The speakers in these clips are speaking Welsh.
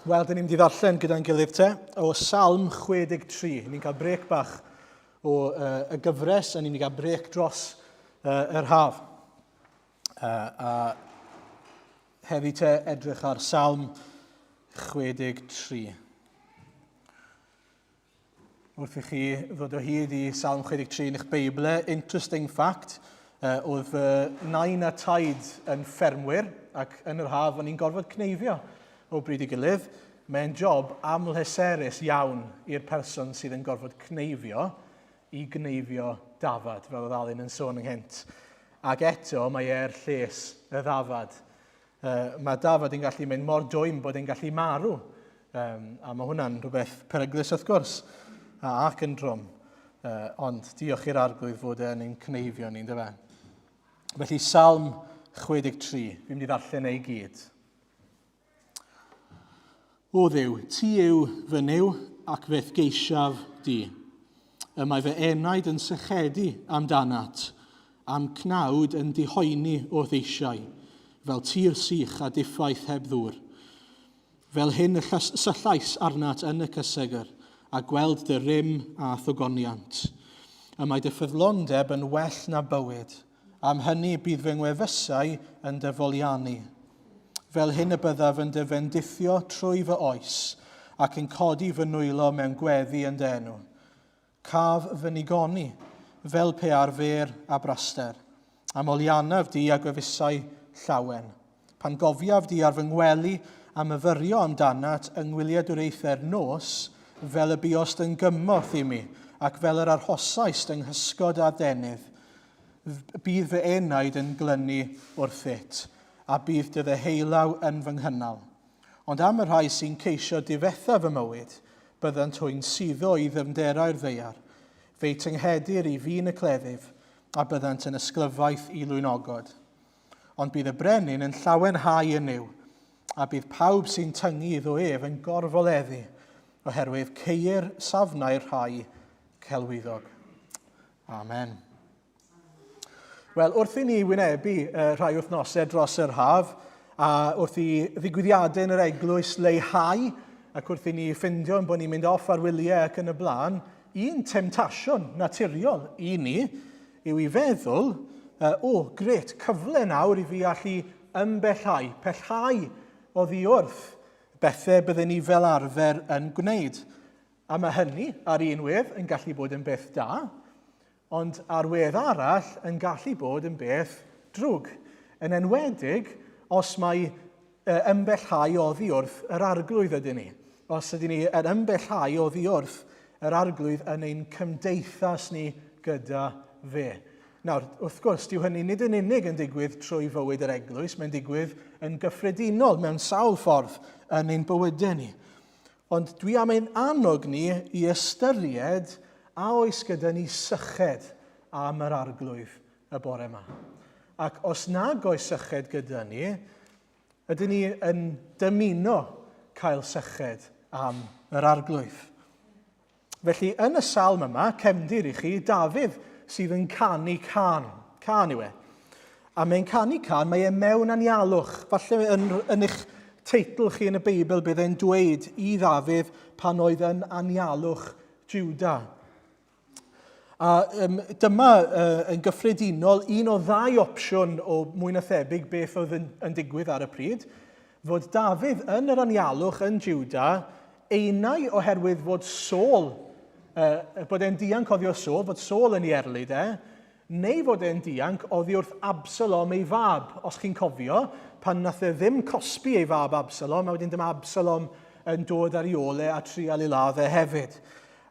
Wel, dyn ni'n mynd i ddarllen gyda'n gilydd te o Salm 63. Ni'n cael brec bach o uh, y gyfres a ni'n mynd i gael brec dros uh, yr haf. Uh, a heddi te edrych ar Salm 63. Wrth i chi ddod o hyd i Salm 63 yn eich Beibl, interesting fact, uh, oedd fy nain a taid yn ffermwyr ac yn yr haf o'n i'n gorfod cneifio o bryd i gilydd. Mae'n job amlheserus iawn i'r person sydd yn gorfod cneifio i gneifio dafad, fel oedd Alun yn sôn ynghynt. Ac eto mae e'r lles y ddafad. Uh, mae dafad yn gallu mynd mor dwym bod e'n gallu marw. Um, a mae hwnna'n rhywbeth peryglus wrth gwrs, a ac yn drwm. Uh, ond diolch i'r arglwydd fod e'n ein cneifio ni'n dyfe. Felly Salm 63, fi'n mynd i ddarllen ei gyd. O Dduw, ti yw fy Nuw ac fe'th geisiaf di. Y mae fy enaid yn sychedu amdanat, a'm cnawd yn dihoeni o'th eisiau, fel tir sych a diffaith heb ddŵr. Fel hyn y syllais arnat yn y cysegr, a gweld dy rym a thogoniant. Y mae dy ffyddlondeb yn well na bywyd, Am hynny bydd fy ngwefusau yn dy foliannu. Fel hyn y byddaf yn dy fendithio trwy fy oes, ac yn codi fy nwylo mewn gweddi yn dy enw. Caf fy nigoni, fel pe ar fer a braster, a moliannaf di a gwefusau llawen. Pan gofiaf di ar fy ngwely a myfyrio amdanat yng ngwyliadwriaethau'r nos, fel y buost yn gymorth i mi, ac fel yr arhosaist yng nghysgod a adenydd, bydd fy enaid yn glynu wrthyt, a bydd dy ddeheulaw yn fy nghynnal. Ond am y rhai sy'n ceisio difetha fy mywyd, byddant hwy'n suddo i ddyfnderau'r ddaear. Fe'i tynghedir i fin y cleddyf, a byddant yn ysglyfaeth i lwynogod. Ond bydd y brenin yn llawenhau yn Nuw, a bydd pawb sy'n tyngu iddo ef yn gorfoleddu, oherwydd ceir safnau'r rhai celwyddog. Amen. Wel, wrth i ni wynebu uh, rhai wythnosau dros yr haf, a wrth i ddigwyddiadau yn yr eglwys leihau, ac wrth i ni ffindio yn bod ni'n mynd off ar wyliau ac yn y blaen, un temtasiwn naturiol i ni yw i feddwl, uh, o, oh, gret, cyfle nawr i fi allu ymbellhau, pellhau oddi wrth bethau bydden ni fel arfer yn gwneud. A mae hynny, ar un wedd, yn gallu bod yn beth da, ond ar wedd arall yn gallu bod yn beth drwg. Yn enwedig os mae ymbellhau oddi wrth yr arglwydd ydyn ni. Os ydyn ni yn ymbellhau oddi wrth yr arglwydd yn ein cymdeithas ni gyda fe. Nawr, wrth gwrs, dyw hynny nid yn unig yn digwydd trwy fywyd yr eglwys, mae'n digwydd yn gyffredinol mewn sawl ffordd yn ein bywydau ni. Ond dwi am ein annog ni i ystyried a oes gyda ni syched am yr arglwydd y bore yma. Ac os nag oes syched gyda ni, ydyn ni yn dymuno cael syched am yr arglwydd. Felly, yn y salm yma, cefndir i chi, Dafydd sydd yn canu can. Can yw e. A mae'n canu can, mae e mewn anialwch. Falle yn, yn eich teitl chi yn y Beibl bydd e'n dweud i Ddafydd pan oedd yn anialwch Juda. A um, dyma uh, yn gyffredinol un o ddau opsiwn o mwy na thebyg beth oedd yn, yn digwydd ar y pryd, fod Dafydd yn yr anialwch yn Juda, einau oherwydd fod Saul, uh, bod e'n dianc oddi wrth Saul, fod Saul yn ei erlid e, neu fod e'n dianc oddi wrth Absalom ei fab. Os chi'n cofio, pan nath e ddim cosbi ei fab Absalom, a wedyn dyma Absalom yn dod ar ei ôl e a trial ei ladd e hefyd.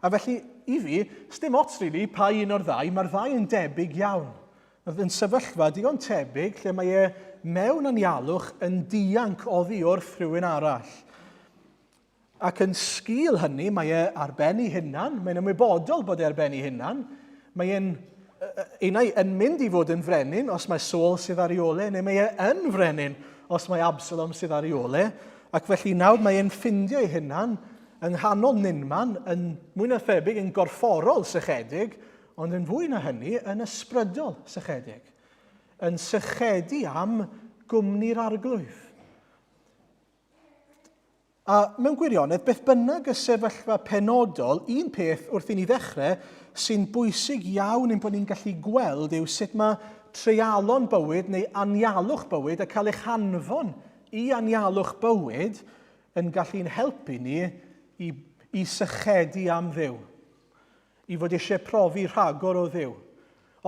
A felly, i fi, sdim ots rili pa un o'r ddau, mae'r ddau yn debyg iawn. Yn sefyllfa digon tebyg lle mae e mewn anialwch yn dianc oddi wrth rhywun arall. Ac yn sgil hynny, mae e ar ben ei hunan, mae'n ymwybodol bod e ar ben ei hunan, mae e'n unai yn mynd i fod yn frenin os mae Saul sydd ar ei ole, neu mae e yn frenin os mae Absalom sydd ar ei ole, ac felly nawr mae e'n ffindio ei hunan yng nghanol nunman, yn mwy na thebyg yn gorfforol sychedig, ond yn fwy na hynny, yn ysbrydol sychedig. Yn sychedu am gwmni'r arglwydd. A mewn gwirionedd, beth bynnag y sefyllfa penodol, un peth wrth i ni ddechrau sy'n bwysig iawn ein bod ni'n gallu gweld yw sut mae treialon bywyd neu anialwch bywyd a cael eich hanfon i anialwch bywyd yn gallu'n helpu ni i, i sychedu am Dduw, i fod eisiau profi rhagor o Dduw.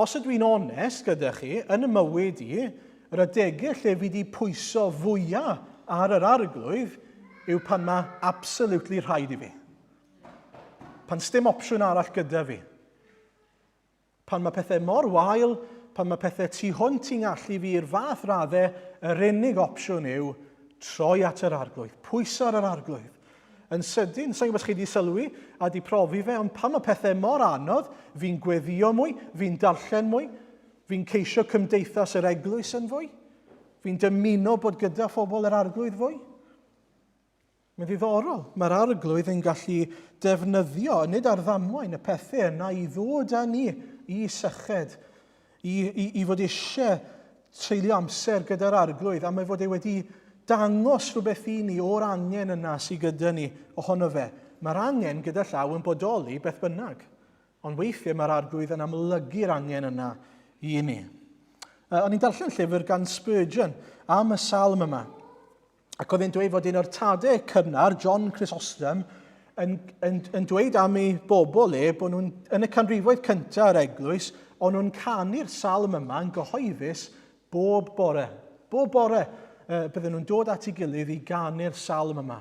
Os ydw i'n onest gyda chi, yn y mywyd i, yr adegau lle fi wedi pwyso fwyaf ar yr arglwydd yw pan mae absolutely rhaid i fi. Pan sdim opsiwn arall gyda fi. Pan mae pethau mor wael, pan mae pethau tu hwnt i'n gallu fi i'r fath raddau, yr unig opsiwn yw troi at yr arglwydd, pwyso ar yr arglwydd. Yn sydyn, sa'n gwybod os chi wedi sylwi a wedi profi fe, ond pan mae pethau mor anodd, fi'n gweddio mwy, fi'n darllen mwy, fi'n ceisio cymdeithas yr eglwys yn fwy, fi'n dymuno bod gyda phobl yr arglwydd fwy. Mae'n ddiddorol, mae'r arglwydd yn gallu defnyddio, nid ar ddamwain, y pethau yna i ddod â ni i syched, i, i, i fod eisiau treulio amser gyda'r arglwydd, a mae fod e wedi dangos rhywbeth i ni o'r angen yna sydd gyda ni ohono fe. Mae'r angen gyda llaw yn bodoli beth bynnag, ond weithiau mae'r arglwydd yn amlygu'r angen yna i ni. O'n i'n darllen llyfr gan Spurgeon am y salm yma. Ac oedd e'n dweud fod un o'r tadau cynnar, John Chrysostom, yn, yn, yn dweud am ei bobl e bod nhw'n, yn y canrifoedd cyntaf yr eglwys, o'n nhw'n canu'r salm yma yn gyhoeddus bob bore. Bob bore bydden nhw'n dod at ei gilydd i ganu'r salm yma.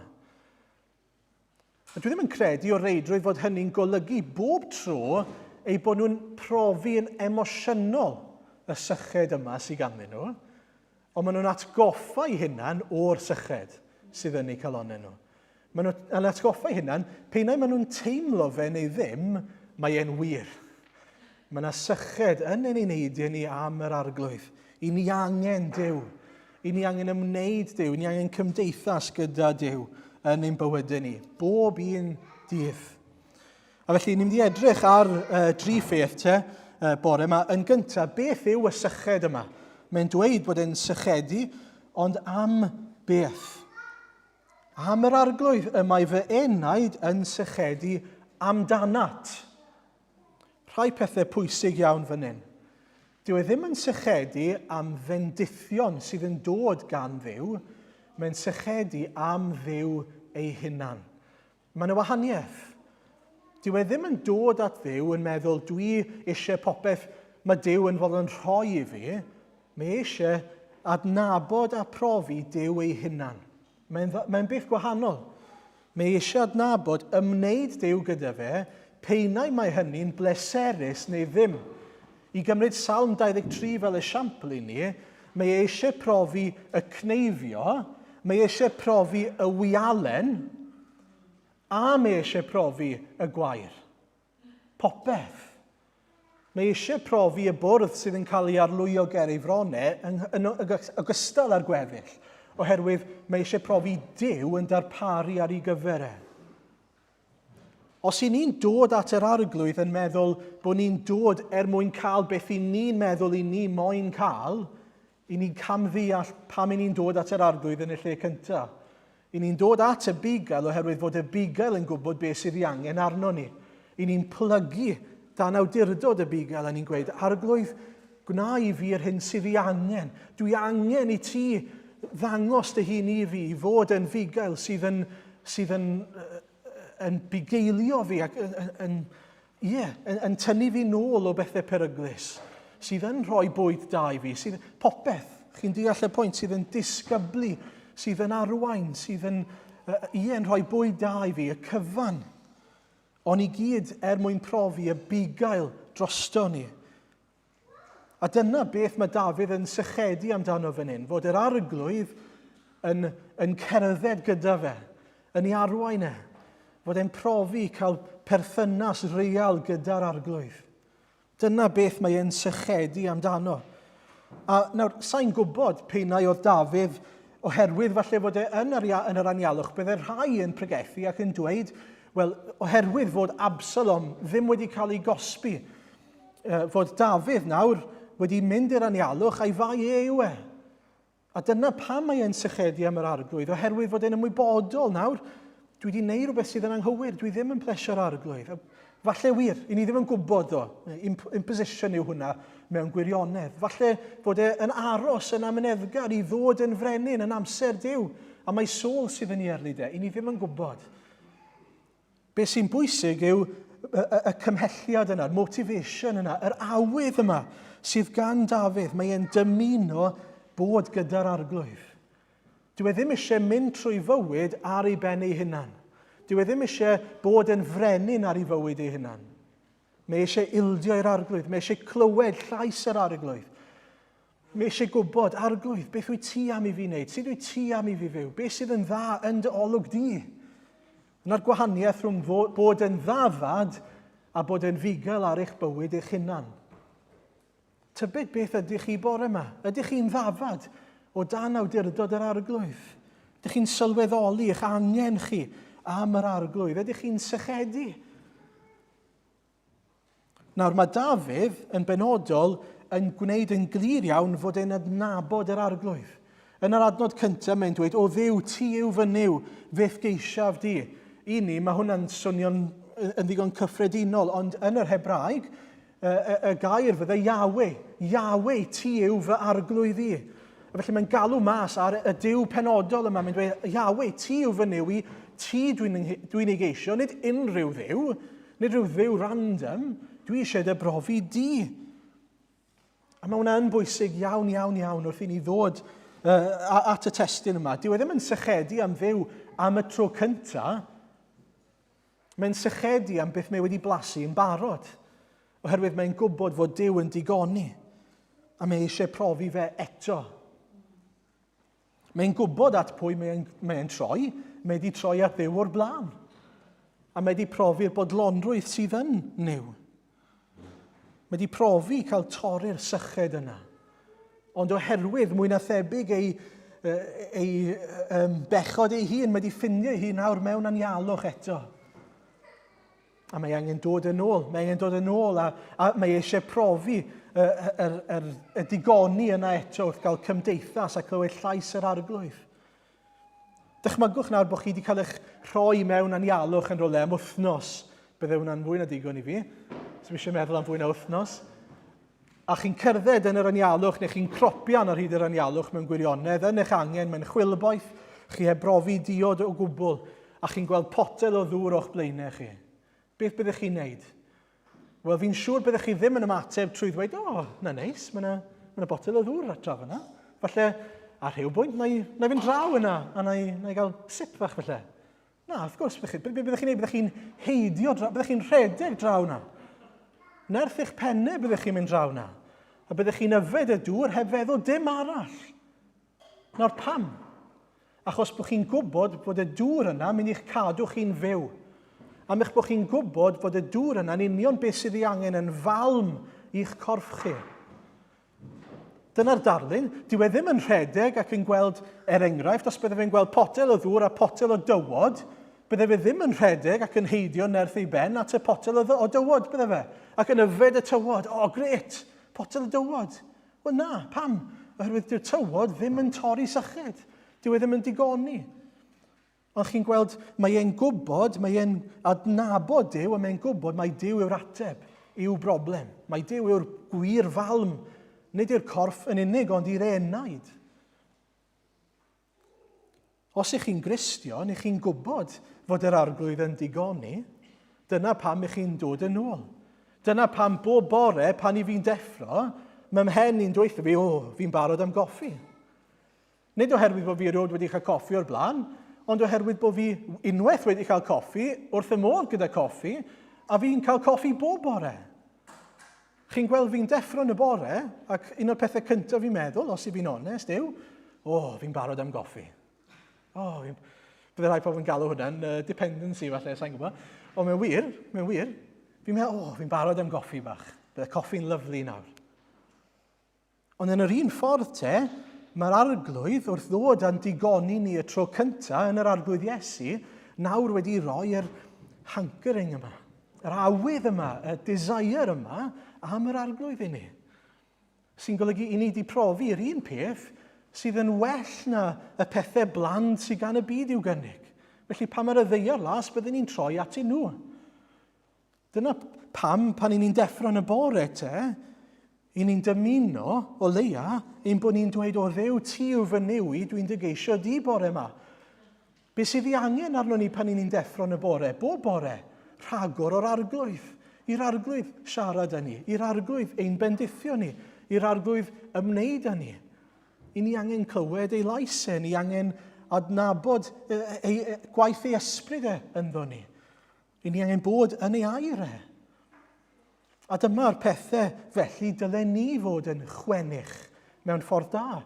A dwi ddim yn credu o reidrwydd fod hynny'n golygu bob tro eu bod nhw'n profi yn emosiynol y syched yma sydd ganddyn nhw, ond maen nhw'n atgoffa eu hunan o'r syched sydd yn eu calonnau nhw. Maen nhw'n atgoffa eu hunan, p'un ai maen nhw'n teimlo fe neu ddim, mae e'n wir. Mae yna syched yn ein eneidiau ni am yr arglwydd. I ni angen Duw. I ni angen ymwneud Duw. I ni angen cymdeithas gyda Duw yn ein bywydau ni. Bob un dydd. A felly, ni'n mynd i edrych ar uh, dri pheth te uh, bore yma. Yn gyntaf, beth yw y syched yma? Mae'n dweud bod e'n sychedu, ond am beth? Am yr arglwydd y mae fy enaid yn sychedu amdanat. Rhai pethau pwysig iawn fan hyn. Dyw e ddim yn sychedu am fendithion sydd yn dod gan Dduw, mae'n sychedu am Dduw ei hunan. Mae yna wahaniaeth. Dyw e ddim yn dod at Dduw yn meddwl dwi eisiau popeth mae Duw yn fod yn rhoi i fi. Mae eisiau adnabod a profi Duw ei hunan. Mae'n mae beth gwahanol. Mae eisiau adnabod ymwneud Duw gyda fe, peinau mae hynny'n bleserus neu ddim. I gymryd Salm 23 fel esiampl i ni, mae eisiau profi y cneifio, mae eisiau profi y wialen, a mae eisiau profi y gwair. Popeth. Mae eisiau profi y bwrdd sydd yn cael ei arlwyo ger ei fronnau yn, yn ogystal â'r gweddill, oherwydd mae eisiau profi Duw yn darparu ar ei gyfer e. Os i ni'n dod at yr arglwydd yn meddwl bod ni'n dod er mwyn cael beth i ni'n meddwl i ni moyn cael, I ni'n camddeall pam i ni'n dod at yr arglwydd yn y lle cyntaf. I ni'n dod at y bugail oherwydd fod y bugail yn gwybod beth sydd ei angen arno ni. I ni'n plygu dan awdurdod y bugail a ni'n gweud, Arglwydd, gwna i fi yr hyn sydd ei angen. Dwi angen i ti ddangos dy hun i fi, i fod yn fugail sydd yn, sydd yn, yn bugeilio fi ac yn, yn, yn, ie, yn, yn tynnu fi nôl o bethau peryglus, sydd yn rhoi bwyd da i fi, sydd popeth, chi'n deall y pwynt, sydd yn disgyblu, sydd yn arwain, sydd yn, ie, yn rhoi bwyd da i fi, y cyfan. Ond i gyd er mwyn profi y bugail drosto ni. A dyna beth mae Dafydd yn sychedu amdano fan hyn, fod yr arglwydd yn, yn cerdded gyda fe, yn ei arwain e, fod e'n profi cael perthynas real gyda'r arglwydd. Dyna beth mae e'n sychedu amdano. A nawr, sa'n gwybod peinau oedd Dafydd oherwydd falle fod e yn yr, yn yr anialwch, bydde rhai yn pregethu ac yn dweud, wel, oherwydd fod Absalom ddim wedi cael ei gosbi, fod Dafydd nawr wedi mynd i'r anialwch a'i fai e yw e. A dyna pam mae e'n sychedu am yr arglwydd, oherwydd fod e'n ymwybodol nawr, dwi wedi gwneud rhywbeth sydd yn anghywir, dwi ddim yn plesio'r arglwydd. Falle wir, i ni ddim yn gwybod ddo, imposition yw hwnna mewn gwirionedd. Falle fod e yn aros yn amyneddgar i ddod yn frenin yn amser Duw, a mae Saul sydd yn ei erlid e, i ni ddim yn gwybod. Be sy'n bwysig yw y, y, y cymhelliad yna, yr motivation yna, yr awydd yma sydd gan Dafydd. Mae e'n dymuno bod gyda'r arglwydd. Dyw e ddim eisiau mynd trwy fywyd ar ei ben ei hunan. Dyw e ddim eisiau bod yn frenin ar ei fywyd ei hunan. Mae eisiau ildio i'r arglwydd. Mae eisiau clywed llais yr arglwydd. Mae eisiau gwybod, Arglwydd, beth wyt ti am i fi wneud? Sut wyt ti am i fi fyw? Beth sydd yn dda yn dy olwg di? Yna'r gwahaniaeth rhwng bod yn ddafad a bod yn fugail ar eich bywyd eich hunan. Tybed beth ydych chi bore yma? Ydych chi'n ddafad o dan awdurdod yr Arglwydd? Ydych chi'n sylweddoli eich angen chi am yr Arglwydd? Ydych chi'n sychedu? Nawr mae Dafydd yn benodol yn gwneud yn glir iawn fod e'n adnabod yr arglwydd. Yn yr adnod cyntaf mae'n dweud, O Dduw, ti yw fy Nuw, fe'th geisiaf di. I ni, mae hwnna'n swnio'n yn ddigon cyffredinol, ond yn yr Hebraeg, y, y, y gair fydde Yahweh. Yahweh, ti yw fy arglwydd i. A felly mae'n galw mas ar y Duw penodol yma. Mae'n dweud, Yahweh, ti yw fy Nuw i, ti dwi'n dwi ei geisio, nid unrhyw dduw. Nid rhyw dduw random, dwi eisiau dy brofi di. A mae hwnna yn bwysig iawn, iawn, iawn wrth i ni ddod uh, at y testun yma. Dyw e ddim yn sychedu am dduw am y tro cynta. Mae'n sychedu am beth mae wedi blasu yn barod. Oherwydd mae'n gwybod fod Duw yn digoni. A mae eisiau profi fe eto. Mae'n gwybod at pwy mae'n mae troi. Mae wedi troi at Dduw o'r blaen. A mae wedi profi'r bodlonrwydd sydd yn Nuw. Mae wedi profi cael torri'r syched yna. Ond oherwydd mwy na thebyg ei, ei um, bechod ei hun, mae wedi ffindio ei hun nawr mewn anialwch eto. A mae angen dod yn ôl, mae angen dod yn ôl a, a mae eisiau profi y, y, y, y, y digoni yna eto wrth gael cymdeithas a clywed llais yr arglwydd. Dychmygwch nawr bod chi wedi cael eich rhoi mewn anialwch yn rhywle am wythnos. Bydde hwnna'n fwy na digon i fi. Sdim eisiau meddwl am fwy na wythnos. A chi'n cerdded yn yr anialwch, neu chi'n cropian ar hyd yr anialwch mewn gwirionedd, yn eich angen, mae'n chwilboeth, chi heb brofi diod o gwbl, a chi'n gweld potel o ddŵr o'ch blaenau chi. Beth byddech chi'n neud? Wel, fi'n siŵr byddech chi ddim yn ymateb trwy ddweud, o, oh, na neis, mae yna ma botel o ddŵr draw fyna. Falle, ar rhyw bwynt, na i, na i fynd draw yna, a na i, na i gael sip fach falle. Na, wrth gwrs, byddech chi, be byddech chi'n neud? Byddech chi'n heidio draw, byddech chi'n rhedeg draw na. Nerth eich pennau byddech chi'n mynd draw na. A byddech chi'n yfed y dŵr heb feddwl dim arall. Nawr pam? Achos bod chi'n gwybod bod y dŵr yna mynd i'ch cadw chi'n fyw. Am eich bod chi'n gwybod bod y dŵr yna'n union beth sydd ei angen yn falm i'ch corff chi. Dyna'r darlun. Dyw e ddim yn rhedeg ac yn gweld, er enghraifft, os bydde fe'n gweld potel o ddŵr a potel o dywod, bydde fe ddim yn rhedeg ac yn heidio nerth ei ben at y potel o, o dywod, bydde fe? Ac yn yfed y tywod. O, oh, gret! Potel o dywod. Wel na, pam? Oherwydd dyw'r tywod ddim yn torri syched. Dyw e ddim yn digoni. Ond chi'n gweld, mae e'n gwybod, mae e'n adnabod Duw, a mae e'n gwybod mai Duw yw'r ateb i'w broblem. Mae Duw yw'r gwir falm, nid i'r corff yn unig, ond i'r enaid. Os ych chi'n Gristion, ych chi'n gwybod fod yr arglwydd yn digoni, dyna pam ych chi'n dod yn ôl. Dyna pam bob bore pan i fi'n deffro, mae mhen i'n dweud fi, o, fi'n barod am goffi. Nid oherwydd bod fi erioed wedi cael coffi o'r blaen, ond oherwydd bod fi unwaith wedi cael coffi, wrth y modd gyda coffi, a fi'n cael coffi bob bore. Chi'n gweld fi'n deffro yn y bore, ac un o'r pethau cyntaf fi'n meddwl, os i fi'n onest, yw, o, oh, fi'n barod am goffi. O, oh, fi'n... Bydde rhai pobl yn galw hwnna'n uh, dependency falle, sa'n gwybod. Ond mae'n wir, mae'n wir. Fi'n meddwl, o, oh, fi'n barod am goffi bach. Bydde coffi'n lyflu nawr. Ond yn yr un ffordd te, mae'r arglwydd wrth ddod a'n digoni ni y tro cyntaf yn yr arglwydd Iesu, nawr wedi rhoi yr hankering yma, yr awydd yma, y desire yma am yr arglwydd i ni. Sy'n golygu i ni wedi profi yr un peth sydd yn well na y pethau bland sydd gan y byd i'w gynnig. Felly pan mae'r ddaear las, byddwn ni'n troi atyn nhw. Dyna pam pan ni'n deffro yn y bore te, i ni'n dymuno, o leia, ein bod ni'n dweud, o Dduw, ti yw fy Nuw i, dwi'n dy geisio di bore yma. Be sydd ei angen arno ni pan ni'n deffro yn y bore? Bob bore, rhagor o'r arglwydd. I'r arglwydd siarad â ni, i'r arglwydd ein bendithio ni, i'r arglwydd ymwneud â ni. I ni angen clywed ei lais e, ni angen adnabod ei, ei, ei, gwaith ei ysbryd e ynddo ni. I ni angen bod yn ei air e. A dyma'r pethau felly dylen ni fod yn chwennych mewn ffordd da,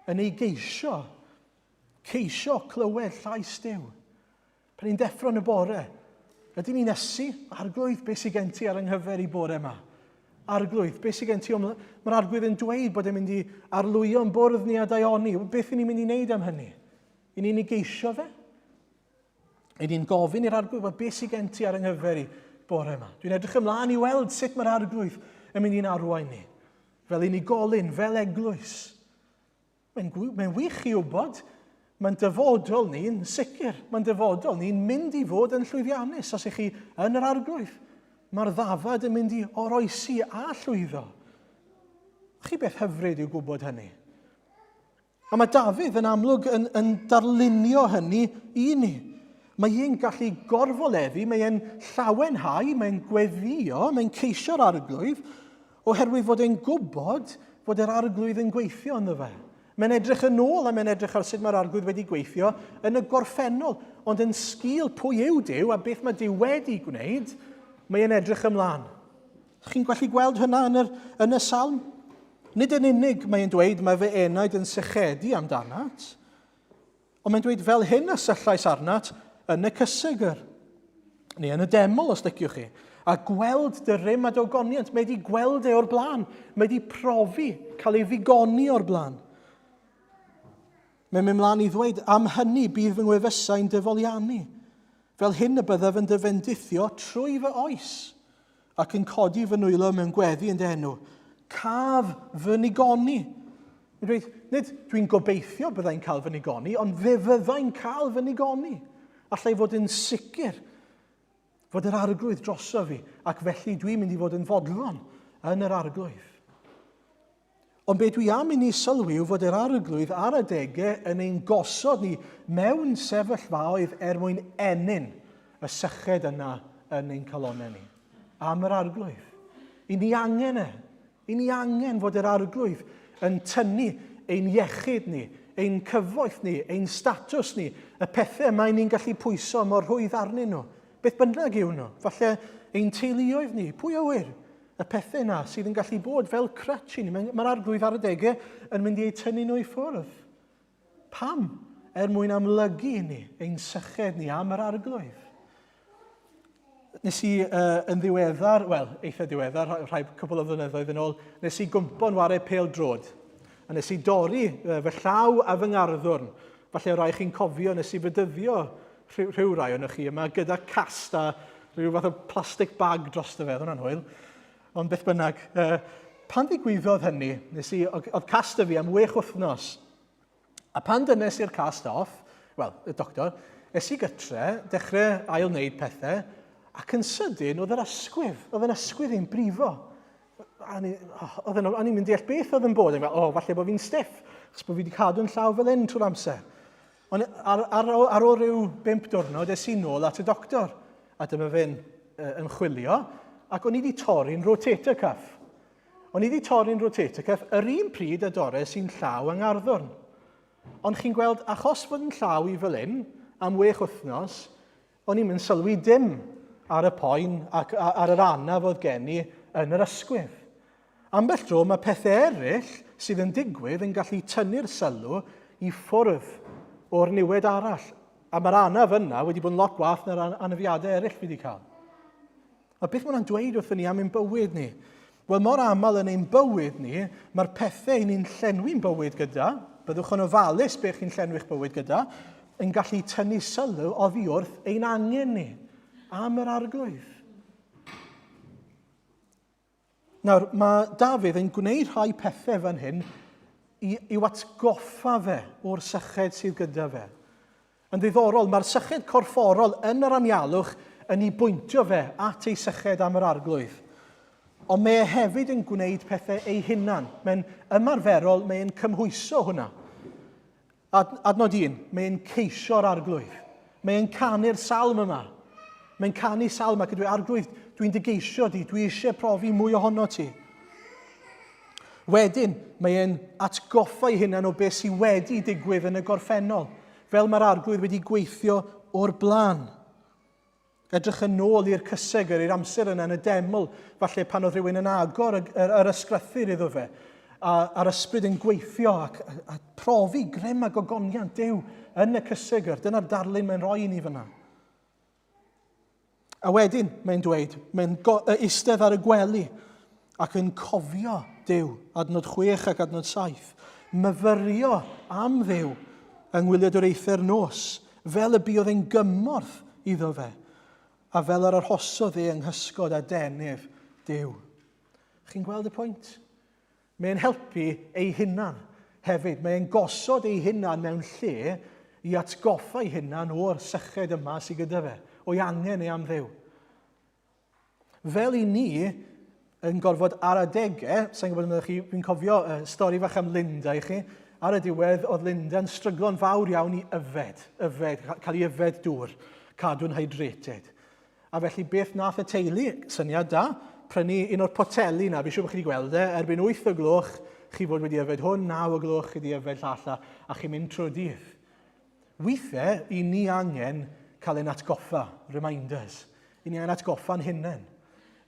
yn ei geisio, ceisio clywed llais Duw. Pan ni'n deffro yn y bore, ydyn ni'n ysu? Arglwydd, beth sydd gen ti ar yng nghyfer i bore yma? Arglwydd, beth sydd gen ti? Mae'r arglwydd yn dweud bod e'n mynd i arlwyo'n bwrdd ni a daioni. Beth y'n ni'n mynd i wneud am hynny? Y'n ni'n ei geisio fe? Y'n ni'n gofyn i'r arglwydd, wel, beth sydd gen ti ar yng nghyfer i bore yma? Dwi'n edrych ymlaen i weld sut mae'r arglwydd yn mynd i'n arwain ni. Fel unigolyn, fel eglwys. Mae'n mae wych i wybod, mae'n dyfodol ni'n sicr, mae'n dyfodol ni'n mynd i fod yn llwyddiannus os ych chi yn yr arglwydd. Mae'r ddafad yn mynd i oroesi a llwyddo. Chi beth hyfryd yw gwybod hynny. A mae Dafydd yn amlwg yn, yn darlunio hynny i ni. Mae e'n gallu gorfoleddu, mae e'n llawenhau, mae'n gweddio, mae'n ceisio'r arglwydd, oherwydd fod e'n gwybod fod yr arglwydd yn gweithio ynddo fe. Mae'n edrych yn ôl a mae'n edrych ar sut mae'r arglwydd wedi gweithio yn y gorffennol, ond yn sgil pwy yw Duw a beth mae Duw wedi gwneud, mae e'n edrych ymlaen. Chi'n gallu gweld hynna yn, yr, yn y salm? Nid yn unig mae'n dweud mae fy enaid yn sychedu amdanat, ond mae'n dweud fel hyn y syllais arnat yn y cysegr, neu yn y deml os liciwch chi, a gweld dy rym a dy ogoniant. Mae wedi gweld e o'r blaen. Mae wedi profi cael ei ddigoni o'r blaen. Mae'n mynd mlaen i ddweud, am hynny bydd fy ngwefusau'n dyfoliannu. Fel hyn y byddaf yn dy fendithio trwy fy oes, ac yn codi fy nwylo mewn gweddi yn dy enw. Caf fy nigoni. Mae'n dweud, nid dwi'n gobeithio byddai'n cael fy nigoni, ond fe fyddai'n cael fy nigoni. Allai fod yn sicr fod yr arglwydd droso fi, ac felly dwi'n mynd i fod yn fodlon yn yr arglwydd. Ond be dwi am i ni sylwi yw fod yr Arglwydd ar adegau yn ein gosod ni mewn sefyllfaoedd er mwyn ennyn y syched yna yn ein calonnau ni. Am yr Arglwydd. I ni angen e. I ni angen fod yr Arglwydd yn tynnu ein iechyd ni, ein cyfoeth ni, ein statws ni, y pethau mae ni'n gallu pwyso mor rhwydd arnyn nhw. Beth bynnag yw nhw. Falle ein teuluoedd ni, pwy a wyr? Y pethau yna sydd yn gallu bod fel crutch i ni. Mae'r mae arglwydd ar adegau yn mynd i eu tynnu nhw i ffwrdd. Pam? Er mwyn amlygu i ni ein syched ni am yr arglwydd. Nes i uh, yn ddiweddar, wel, eitha diweddar, rhai cwbl o flynyddoedd yn ôl, nes i gwmpo'n ware pêl drod. A nes i dorri uh, fy llaw a fy ngarddwrn. Falle rai chi'n cofio, nes i fydyddio rhyw, rhyw rai o'n chi yma gyda cast a rhyw fath o plastic bag drosto fe, oedd hwnna'n hwyl. Ond beth bynnag, uh, pan ddigwyddodd hynny, nes i, oedd cast y fi am wech wythnos. A pan dynes i'r cast off, wel, y doctor, es i gytre, dechrau ail wneud pethau, ac yn sydyn oedd yr ysgwydd, oedd yn ysgwydd i'n brifo. A ni, oh, oedd yn, o'n i'n mynd deall beth oedd yn bod. O'n i'n oh, falle bod fi'n stiff, achos bod fi wedi cadw'n llaw fel hyn trwy'r amser. Ond ar, ar, ar ôl rhyw bump diwrnod, es i nôl at y doctor. A dyma fe'n uh, ymchwilio, ac o'n i wedi torri'n rotator cuff. O'n i wedi torri'n rotator cuff yr un pryd a dores i'n llaw yng Ngharddwrn. Ond chi'n gweld, achos fod yn llaw i fel hyn, am wech wythnos, o'n i'n mynd sylwi dim ar y poen ac ar yr anaf oedd gen i yn yr ysgwydd. Ambell dro mae pethau eraill sydd yn digwydd yn gallu tynnu'r sylw i ffwrdd o'r niwed arall. A mae'r anaf yna wedi bod yn lot gwath na'r anafiadau eraill fi wedi cael. A beth mae hwnna'n dweud wrthyn ni am ein bywyd ni? Wel, mor aml yn ein bywyd ni, mae'r pethau ni'n llenwi'n bywyd gyda, byddwch yn ofalus beth chi'n llenwi'ch bywyd gyda, yn gallu tynnu sylw oddi wrth ein angen ni am yr arglwydd. Nawr, mae Dafydd yn gwneud rhai pethau fan hyn i, i'w atgoffa fe o'r syched sydd gyda fe. Yn ddiddorol, mae'r syched corfforol yn yr anialwch yn ei bwyntio fe at ei syched am yr arglwydd. Ond mae e hefyd yn gwneud pethau ei hunan. Mae'n ymarferol, mae'n cymhwyso hwnna. Ad, adnod un, mae'n ceisio'r arglwydd. Mae'n canu'r salm yma. Mae'n canu salm ac yn dweud, arglwydd, dwi'n dy geisio di, dwi eisiau profi mwy ohono ti. Wedyn, mae e'n atgoffa ei hunan o beth sydd wedi digwydd yn y gorffennol, fel mae'r arglwydd wedi gweithio o'r blaen. Edrych yn ôl i'r cysegr, i'r amser yna yn y deml, falle pan oedd rhywun yn agor yr, yr, yr ysgrythur iddo fe, a, a'r ysbryd yn gweithio ac, a, a profi grym a gogoniant Duw yn y cysegr. Dyna'r darlun mae'n rhoi i ni fyna. A wedyn, mae'n dweud, mae'n eistedd ar y gwely ac yn cofio Duw, adnod 6 ac adnod 7. Myfyrio am Dduw yng ngwyliadwriaethau'r nos, fel y buodd e'n gymorth iddo fe, a fel yr arhosodd e yng nghysgod a denydd Duw. Chi'n gweld y pwynt? Mae'n helpu ei hunan hefyd. Mae'n gosod ei hunan mewn lle i atgoffa ei hunan o'r syched yma sydd gyda fe, o'i angen ei am Dduw. Fel i ni yn gorfod ar adegau, sa'n gwybod ymwneud chi, fi'n cofio uh, stori fach am Linda i chi, ar y diwedd oedd Linda yn stryglo'n fawr iawn i yfed, yfed, cael ei yfed dŵr, cadw'n hydrated. A felly beth nath y teulu, syniad da, prynu un o'r poteli na, fi siŵr bod chi wedi gweld e, erbyn 8 o gloch, chi fod wedi yfed hwn, 9 o gloch, chi wedi yfed llall a, a chi'n mynd trwy'r dydd. Weithiau, i ni angen cael ein atgoffa, reminders. I ni angen atgoffa'n hunain.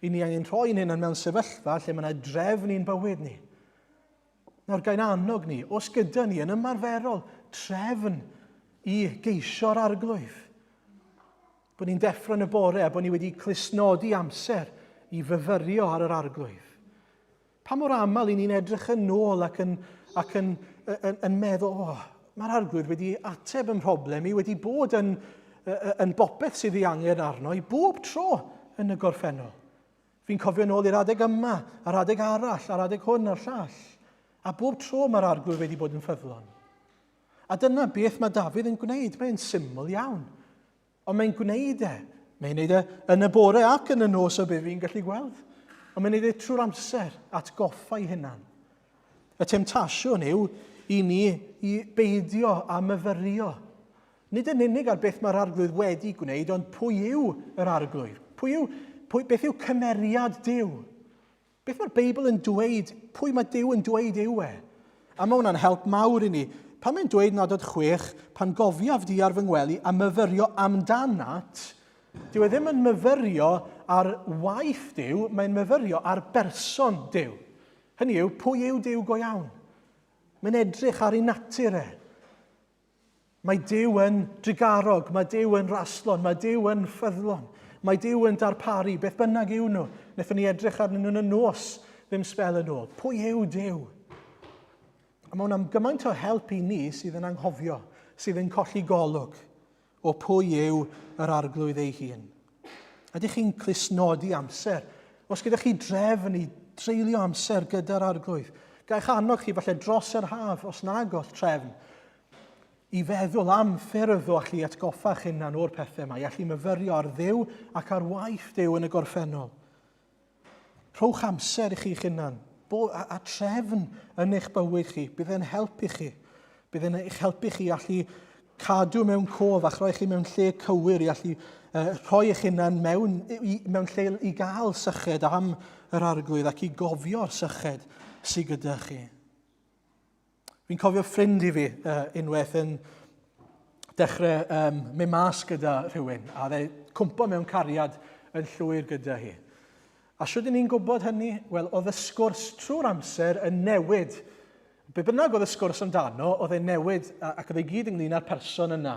I ni angen rhoi'n hunain mewn sefyllfa lle mae yna drefn i'n bywyd ni. Nawr, gael annog ni, os gyda ni yn ymarferol trefn i geisio'r arglwydd, Bod ni'n deffro yn y bore a bod ni wedi clustnodi amser i fyfyrio ar yr arglwydd. Pa mor aml i ni'n edrych yn ôl ac yn, ac yn, yn, yn meddwl, oh, mae'r arglwydd wedi ateb yn mhroblem i, wedi bod yn, yn bopeth sydd ei angen arno i bob tro yn y gorffennol. Fi'n cofio nôl i'r adeg yma, a'r adeg arall, a'r adeg hwn a'r llall. A bob tro mae'r arglwydd wedi bod yn ffyddlon. A dyna beth mae Dafydd yn gwneud. Mae'n syml iawn. Ond mae'n gwneud e. Mae'n gwneud e yn y bore ac yn y nos o be fi'n gallu gweld. Ond mae'n gwneud e trwy'r amser, atgoffa ei hunan. Y temtasiwn yw i ni i beidio a myfyrio. Nid yn unig ar beth mae'r arglwydd wedi gwneud, ond pwy yw yr arglwydd? Pwy yw, pwy, beth yw cymeriad Duw? Beth mae'r Beibl yn dweud? Pwy mae Duw yn dweud yw e? A mae hwnna'n help mawr i ni. Pan mae'n dweud yn adnod 6, pan gofiaf di ar fy ngwely a myfyrio amdanat, dyw e ddim yn myfyrio ar waith Duw, mae'n myfyrio ar berson Duw. Hynny yw, pwy yw Duw go iawn? Mae'n edrych ar ei natur e. Mae Duw yn drugarog, mae Duw yn raslon, mae Duw yn ffyddlon, mae Duw yn darparu, beth bynnag yw nhw. Wnaethon ni edrych arnyn nhw'n y nos ddim sbel yn ôl. Pwy yw Duw? A mae hwnna'n gymaint o help i ni sydd yn anghofio, sydd yn colli golwg o pwy yw yr arglwydd ei hun. Ydych chi'n clustnodi amser? Os gyda chi drefn i dreulio amser gyda'r arglwydd, gael annog chi falle dros yr haf, os nag oes trefn, i feddwl am ffyrdd o allu atgoffa'ch hunan o'r pethau yma, i allu myfyrio ar Dduw ac ar waith Duw yn y gorffennol. Rhowch amser i chi'ch hunan, bo, a, a trefn yn eich bywyd chi. Bydd e'n helpu chi. Bydd e'n eich helpu chi allu cadw mewn cof a chroi chi mewn lle cywir i allu uh, rhoi eich hunan mewn, i, mewn lle i gael syched am yr arglwydd ac i gofio'r syched sydd gyda chi. Fi'n cofio ffrind i fi uh, unwaith yn dechrau um, mynd mas gyda rhywun a dde cwmpo mewn cariad yn llwyr gyda hi. A shwt ni'n gwybod hynny? Wel, oedd y sgwrs trwy'r amser yn newid. Be bynnag oedd y sgwrs amdano, oedd e'n newid ac oedd e gyd ynglyn â'r person yna.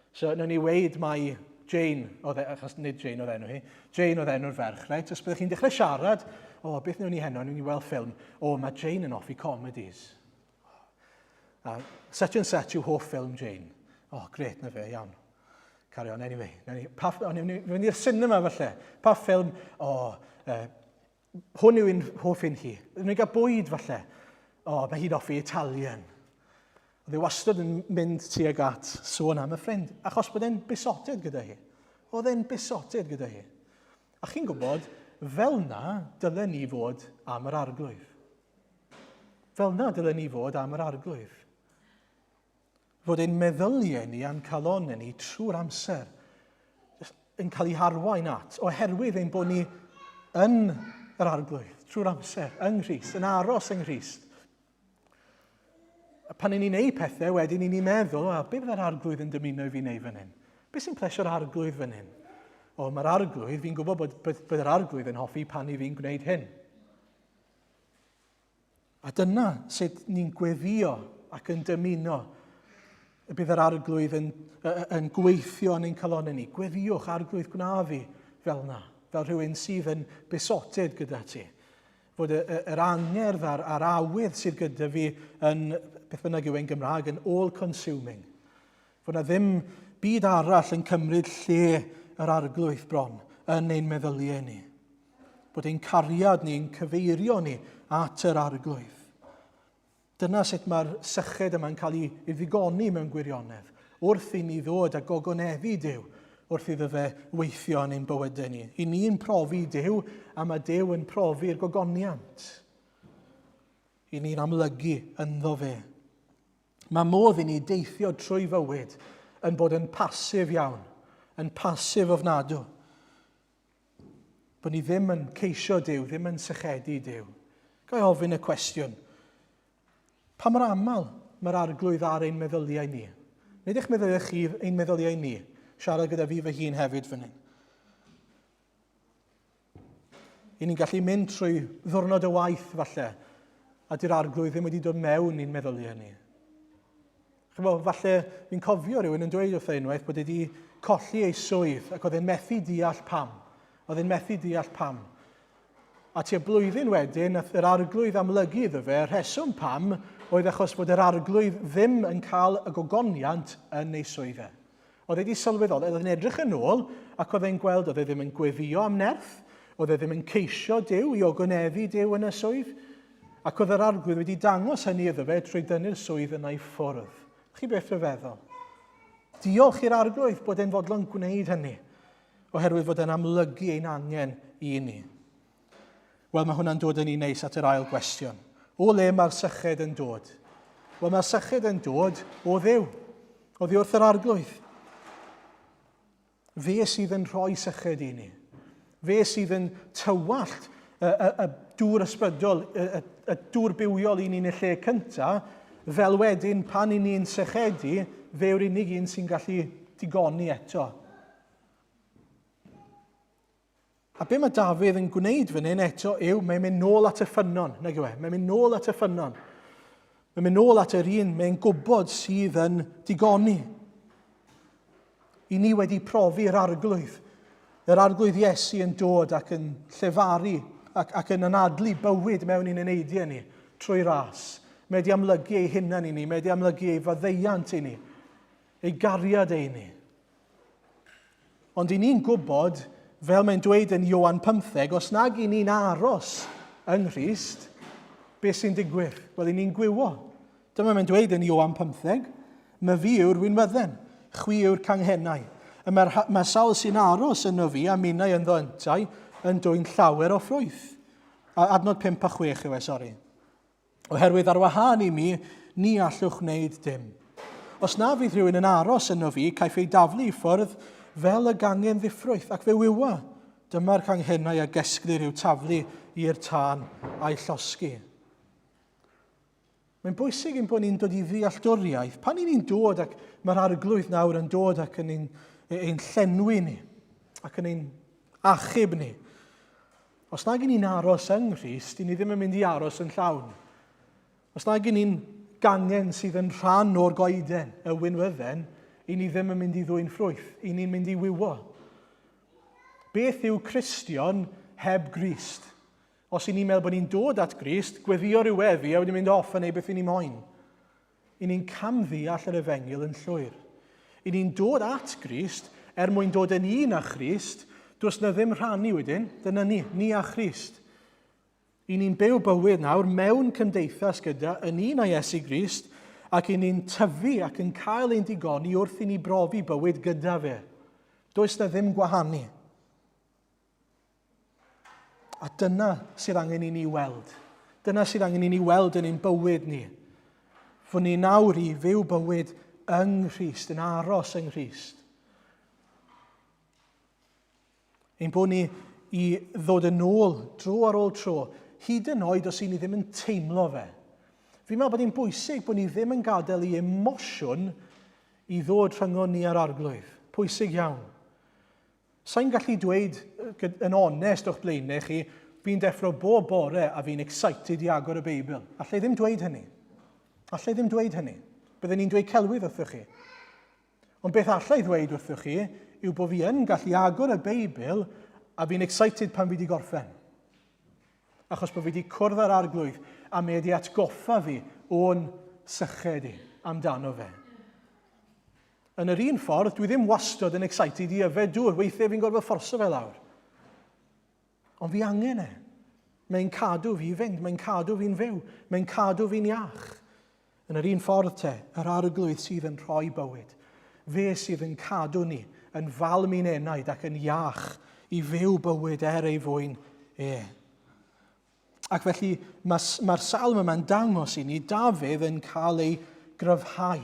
So, wnawn ni weid mai Jane, oedd e, achos nid Jane oedd enw hi, Jane oedd enw'r ferch, reit? Os byddwch chi'n dechrau siarad, o, oh, beth wnawn ni heno, wnawn ni weld ffilm, o, oh, mae Jane yn hoffi comedies. A such and such yw hoff ffilm Jane. O, oh, gret, na fe, iawn. Carry on, anyway. Nawn ni, pa, o'n ni fynd i'r cinema falle. Pa ffilm, o, oh, hwn yw un hoff un hi. Wnawn ni gael bwyd falle. O, oh, mae hi'n hoffi Italian. Oedd e wastad yn mynd tuag at sôn am y ffrind, achos bod e'n besoted gyda hi. Oedd e'n besoted gyda hi. A chi'n gwybod, fel na dylen ni fod am yr arglwydd. Fel na dylen ni fod am yr arglwydd. Fod ein meddyliau ni a'n calonau ni trwy'r amser yn cael eu harwain at, oherwydd ein bod ni yn yr arglwydd trwy'r amser, yng Nghrist, yn aros yng Nghrist. A pan ni'n ei pethau, wedyn ni'n meddwl, o, be fydda'r arglwydd yn dymuno i fi wneud fan hyn? Be sy'n plesio'r arglwydd fan hyn? O, mae'r arglwydd, fi'n gwybod bod, bod, bod yr arglwydd yn hoffi pan i fi'n gwneud hyn. A dyna sut ni'n gweddio ac yn dymuno y bydd yr arglwydd yn, yn gweithio yn ein calonau ni. Gweddiwch, arglwydd gwna fi fel na, fel rhywun sydd yn besoted gyda ti. Fod y, y, yr angerdd a'r, a'r awydd sydd gyda fi yn, beth bynnag yw e'n Gymraeg, yn all-consuming. Fod na ddim byd arall yn cymryd lle yr arglwydd bron yn ein meddyliau ni. Bod ein cariad ni'n cyfeirio ni at yr arglwydd. Dyna sut mae'r syched yma'n cael ei, ei ddigoni mewn gwirionedd, wrth i ni ddod a gogoneddu Duw, wrth iddo fe weithio yn ein bywydau ni. I ni'n profi Duw, a mae Duw yn profi'r gogoniant. I ni'n amlygu ynddo fe. Mae modd i ni deithio trwy fywyd yn bod yn pasif iawn, yn pasif ofnadw. Bod ni ddim yn ceisio Duw, ddim yn sychedu Duw. Ga i ofyn y cwestiwn, pa mor aml mae'r arglwydd ar ein meddyliau ni? Nid eich meddyliau chi, ein meddyliau ni. Siarad gyda fi fy hun hefyd fan hyn. I ni'n gallu mynd trwy ddwrnod y waith falle, a di'r arglwydd ddim wedi dod mewn i'n meddyliau ni. Chymod, falle fi'n cofio rhywun yn dweud wrtha unwaith bod e wedi colli ei swydd ac oedd e'n methu deall pam. Oedd e'n methu deall pam. A tua blwyddyn wedyn, nath yr arglwydd amlygu iddo fe, y rheswm pam oedd achos bod yr arglwydd ddim yn cael y gogoniant yn ei swydd e. Oedd e wedi sylweddoli, oedd e'n edrych yn ôl ac oedd e'n gweld oedd e ddim yn gweddio am nerth, oedd e ddim yn ceisio Duw i ogoneddu Duw yn y swydd, ac oedd yr arglwydd wedi dangos hynny iddo fe trwy dynnu'r swydd yna i ffwrdd. Chi beth rhyfeddol. Diolch i'r arglwydd bod e'n fodlon gwneud hynny, oherwydd fod e'n amlygu ein angen i ni. Wel, mae hwnna'n dod yn ni neis at yr ail gwestiwn. O le mae'r syched yn dod? Wel, mae'r syched yn dod o Dduw, oddi wrth yr arglwydd. Fe sydd yn rhoi syched i ni. Fe sydd yn tywallt y, y, y dŵr ysbrydol, y, y, y dŵr bywiol i ni'n y lle cyntaf, fel wedyn pan i ni'n sychedu, fe yw'r unig un sy'n gallu digoni eto. A be mae Dafydd yn gwneud fan hyn eto yw, mae'n mynd nôl at y ffynnon, nag yw e? Mae'n mynd nôl at y ffynnon. Mae'n mynd nôl at yr un mae'n gwybod sydd yn digoni. I ni wedi profi'r arglwydd. Yr arglwydd Iesu yn dod ac yn llefaru ac, ac yn anadlu bywyd mewn i'n eneidiau ni trwy ras. Mae wedi amlygu ei hunan i ni, mae wedi amlygu ei faddeuant i ni, ei gariad ei ni. Ond i ni'n gwybod, fel mae'n dweud yn Ioan 15, os nag i ni'n aros yng Nghrist, beth sy'n digwydd? Wel, i ni'n gwywo. Dyma mae'n dweud yn Ioan 15, Mae fi yw'r winwydden, chwi yw'r canghennau. Y mae'r mae sawl sy'n aros yno fi a minnau ynddo yntau yn dwyn llawer o ffrwyth. A adnod 5 a 6 yw e, sori. Oherwydd ar wahân i mi, ni allwch wneud dim. Os na fydd rhywun yn aros yno fi, caiff ei daflu i ffwrdd fel y gangen ddiffrwyth, ac fe wywa. Dyma'r canghennau a gesglir i'w taflu i'r tân a'i llosgi. Mae'n bwysig ein bod ni'n dod i ddealltwriaeth. Pan ni'n dod ac mae'r arglwydd nawr yn dod ac yn ein, ein llenwi ni, ac yn ein achub ni, Os nag 'yn ni'n aros yng Nghrist, 'yn ni ddim yn mynd i aros yn llawn. Os nag 'yn ni'n gangen sydd yn rhan o'r goeden, y winwydden, 'yn ni ddim yn mynd i ddwyn ffrwyth, 'yn ni'n mynd i wywo. Beth yw Cristion heb Grist? Os 'yn ni'n meddwl bod ni'n dod at Grist, gweddio rhyw weddi a wedyn mynd off a neud beth 'yn ni moyn. I ni'n camddeall yr efengyl yn llwyr. I ni'n dod at Grist er mwyn dod yn un â Christ, does na ddim rhannu wedyn, dyna ni, ni a Christ. I ni'n byw bywyd nawr mewn cymdeithas gyda yn un â Iesu Grist ac i ni'n tyfu ac yn cael ein digoni wrth i ni brofi bywyd gyda fe. Does na ddim gwahanu. A dyna sydd angen i ni weld. Dyna sydd angen i ni weld yn ein bywyd ni. Fod ni nawr i fyw bywyd yng Nghrist, yn aros yng Nghrist. Ein bod ni i ddod yn ôl dro ar ôl tro, hyd yn oed os i ni ddim yn teimlo fe. Fi'n meddwl bod hi'n bwysig bod ni ddim yn gadael i emosiwn i ddod rhyngon ni a'r arglwydd. Pwysig iawn. Sa'n gallu dweud yn onest o'ch blaenau chi, fi'n deffro bob bore a fi'n excited i agor y Beibl. Allai ddim dweud hynny. Allai ddim dweud hynny. Byddwn ni'n dweud celwydd wrthych chi. Ond beth alla i ddweud wrthych chi yw bod fi yn gallu agor y Beibl a fi'n excited pan fi wedi gorffen. Achos bod fi wedi cwrdd â'r arglwydd a mae wedi atgoffa fi o'n syched i amdano fe. Yn yr un ffordd, dwi ddim wastod yn excited i yfed dŵr. Weithiau fi'n gorfod fforso fe lawr. Ond fi angen e. Mae'n cadw fi fynd, mae'n cadw fi'n fyw, mae'n cadw fi'n iach. Yn yr un ffordd te, yr arglwydd sydd yn rhoi bywyd. Fe sydd yn cadw ni yn falm i'n enaid ac yn iach i fyw bywyd er ei fwyn e. Ac felly mae'r mae salm yma'n dangos i ni Dafydd yn cael ei gryfhau.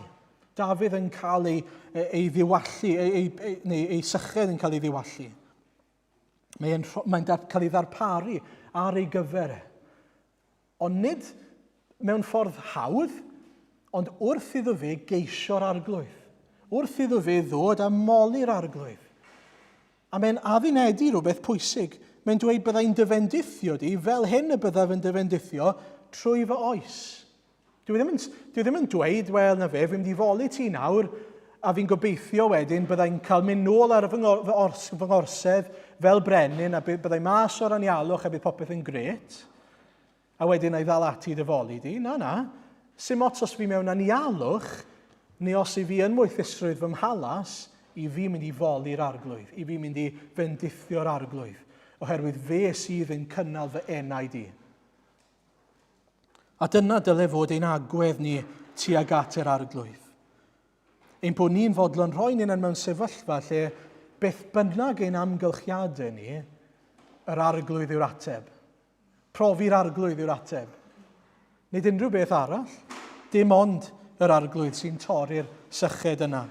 Dafydd yn cael ei, ei, ei ddiwallu, ei, ei, ei, neu ei syched yn cael ei ddiwallu. Mae'n mae cael ei ddarparu ar ei gyfer e. Ond nid mewn ffordd hawdd, ond wrth iddo fe geisio'r arglwydd. Wrth iddo fe ddod a moli'r arglwydd. A mae'n addunedi rhywbeth pwysig. Mae'n dweud byddai'n dyfendithio di fel hyn y byddaf yn dyfendithio trwy fy oes. Dwi ddim yn, dwi ddim yn dweud, wel, na fe, fi'n mynd i foli ti nawr, a fi'n gobeithio wedyn byddai'n cael mynd nôl ar fy, fy, ors, fy ngorsedd fel brenin, a byddai mas o'r anialwch a bydd popeth yn gret. A wedyn na i ddal ati dy foli di. Na, na. Sim ots os fi mewn anialwch, neu os i fi yn moethusrwydd fy mhalas, i fi mynd i foli'r arglwydd, i fi mynd i fendithio'r arglwydd, oherwydd fe sydd yn cynnal fy enaid i. A dyna dyle fod ein agwedd ni tuag at yr arglwydd. Ein bod ni'n fodlon rhoi ni'n mewn sefyllfa lle beth bynnag ein amgylchiadau ni, yr arglwydd yw'r ateb. Profi'r arglwydd yw'r ateb. Nid unrhyw beth arall, dim ond yr arglwydd sy'n torri'r syched yna.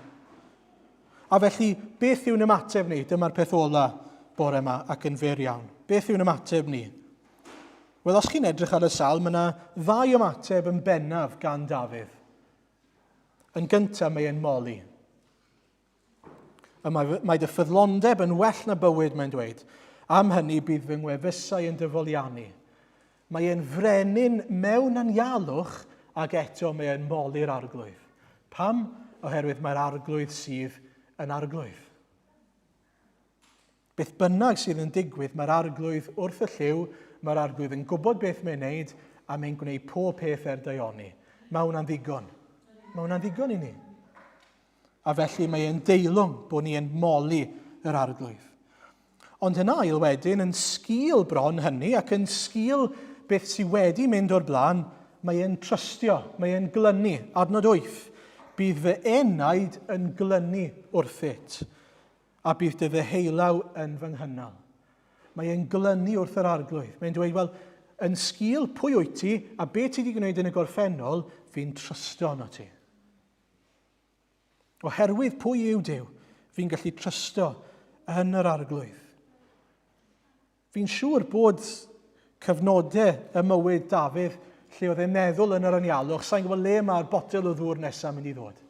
A felly, beth yw'n ymateb ni? Dyma'r peth ola bore yma ac yn fyr iawn. Beth yw'n ymateb ni? Wel, os chi'n edrych ar y salm, mae yna ddau ymateb yn bennaf gan Dafydd. Yn gyntaf, mae e'n moli. Y mae, mae dy ffyddlondeb yn well na bywyd, mae'n dweud. Am hynny bydd fy ngwefusau yn dyfoliannu. Mae e'n frenin mewn anialwch ac eto mae e'n moli'r arglwydd. Pam? Oherwydd mae'r arglwydd sydd yn arglwydd. Beth bynnag sydd yn digwydd, mae'r arglwydd wrth y llyw, mae'r arglwydd yn gwybod beth mae'n neud, a mae'n gwneud pob peth er daioni. Mae hwnna'n ddigon. Mae hwnna'n ddigon i ni. A felly mae e'n deilwng bod ni yn moli yr arglwydd. Ond yn ail wedyn, yn sgil bron hynny ac yn sgil beth sydd wedi mynd o'r blaen, mae e'n trystio, mae e'n glynu. Adnod 8, bydd fy enaid yn glynu wrthyt. A bydd dy ddeheulaw yn fy nghynnal. Mae e'n glynu wrth yr arglwydd. Mae'n dweud, wel, yn sgil pwy wyt ti a be ti wedi gwneud yn y gorffennol, fi'n trysto arno ti. Oherwydd pwy yw Duw, fi'n gallu trysto yn yr arglwydd. Fi'n siŵr bod cyfnodau ym mywyd Dafydd lle oedd e'n meddwl yn yr anialwch, sa'n gwybod le mae'r botel o ddŵr nesaf mynd i ddod,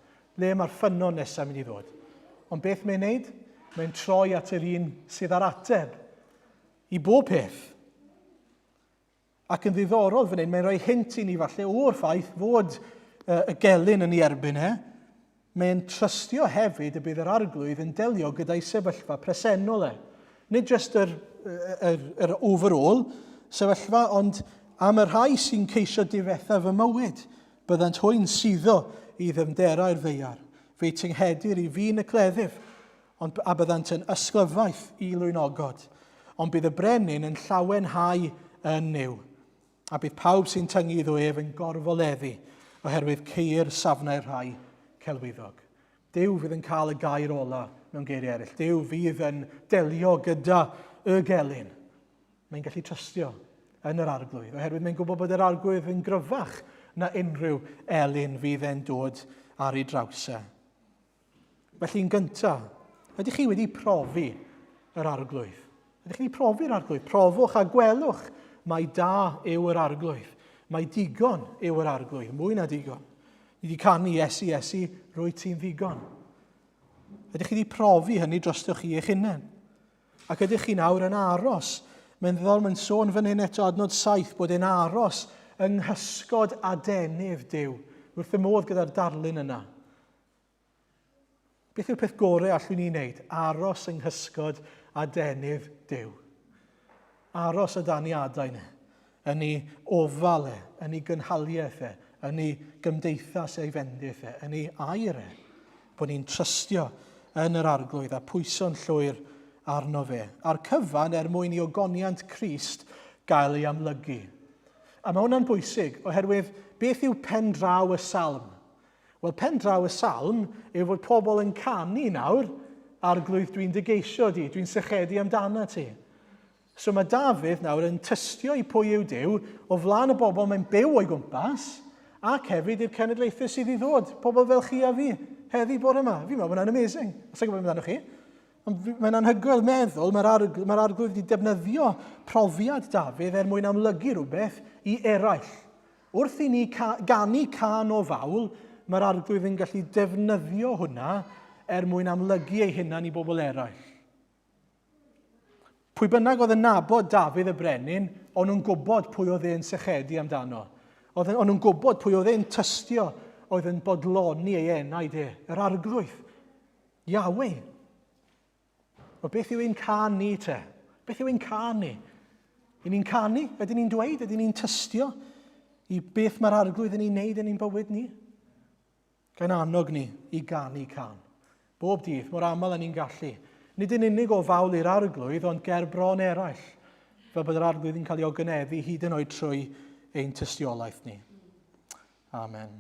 le mae'r ffynnon nesaf mynd i ddod. Ond beth mae'n neud? Mae'n troi at yr un sydd ar ateb i bob peth. Ac yn ddiddorol fan hyn, mae'n rhoi hint i ni falle o'r ffaith fod y gelyn yn ei erbyn e. Mae'n trystio hefyd y bydd yr arglwydd yn delio gyda'i sefyllfa presennol e. Nid jyst yr, yr, yr overall sefyllfa, ond am y rhai sy'n ceisio difetha fy mywyd, byddant hwy'n suddo i ddyfnderau'r ddaear. Fe'i tynghedir i fin y cleddyf, ond a byddant yn ysglyfaeth i lwynogod. Ond bydd y brenin yn llawenhau yn Nuw. A bydd pawb sy'n tyngu iddo ef yn gorfoleddu oherwydd ceir safnau'r rhai celwyddog. Duw fydd yn cael y gair ola mewn geiriau eraill. Duw fydd yn delio gyda y gelyn. Mae'n gallu trystio yn yr arglwydd, oherwydd mae'n gwybod bod yr arglwydd yn gryfach na unrhyw elyn fydd e'n dod ar ei draws e. Felly yn gyntaf, ydych chi wedi profi yr arglwydd? Ydych chi wedi profi'r arglwydd? Profwch a gwelwch mai da yw yr arglwydd. Mae digon yw yr arglwydd, mwy na digon. Ni wedi canu Iesu, Iesu, rwy ti'n ddigon. Ydych chi wedi profi hynny drostoch chi eich hunain? Ac ydych chi nawr yn aros? Mae'n ddiddorol, mae'n sôn fan hyn eto adnod 7 bod e'n aros yng nghysgod adenydd Duw. Wrth y modd gyda'r darlun yna. Beth yw'r peth gorau allwn ni wneud? Aros yng nghysgod adenydd Duw. Aros o dan ei adain e, yn ei ofal e, yn ei gynhaliaeth e, yn ei gymdeithas ei fendith e, yn ei air e. Bod ni'n trystio yn yr arglwydd a pwyso'n llwyr arno fe. A'r cyfan er mwyn i ogoniant Crist gael ei amlygu. A mae hwnna'n bwysig, oherwydd beth yw pen draw y salm? Wel, pen draw y salm yw fod pobl yn canu nawr, Arglwydd, dwi'n dy geisio di, dwi'n sychedu amdana ti. So mae Dafydd nawr yn tystio i pwy yw Duw o flaen y bobl mae'n byw o'i gwmpas, ac hefyd i'r cenedlaethau sydd i ddod, pobl fel chi a fi, heddi bore yma. Fi'n meddwl bod hwnna'n amazing. Os ydych chi'n gwybod amdano chi. Ond mae'n anhygoel meddwl, mae'r arg mae arglwydd wedi defnyddio profiad Dafydd er mwyn amlygu rhywbeth i eraill. Wrth i ni ca ganu cân o fawl, mae'r arglwydd yn gallu defnyddio hwnna er mwyn amlygu ei hunan i bobl eraill. Pwy bynnag oedd yn nabod Dafydd y brenin, o'n nhw'n gwybod pwy oedd e'n sychedu amdano. O'n nhw'n gwybod pwy oedd e'n tystio oedd yn bodloni ei enaid e, yr arglwydd, Yahweh. Wel, beth yw ein cân ni te? Beth yw ein cân ni? I ni'n canu? Ydyn ni'n dweud? Ydyn ni'n tystio i beth mae'r arglwydd yn ei wneud yn ein bywyd ni? Gan annog ni i ganu can. Bob dydd, mor aml â ni'n gallu. Nid yn unig o fawl i'r arglwydd, ond ger bron eraill, fel bod yr arglwydd yn cael ei ogoneddu hyd yn oed trwy ein tystiolaeth ni. Amen.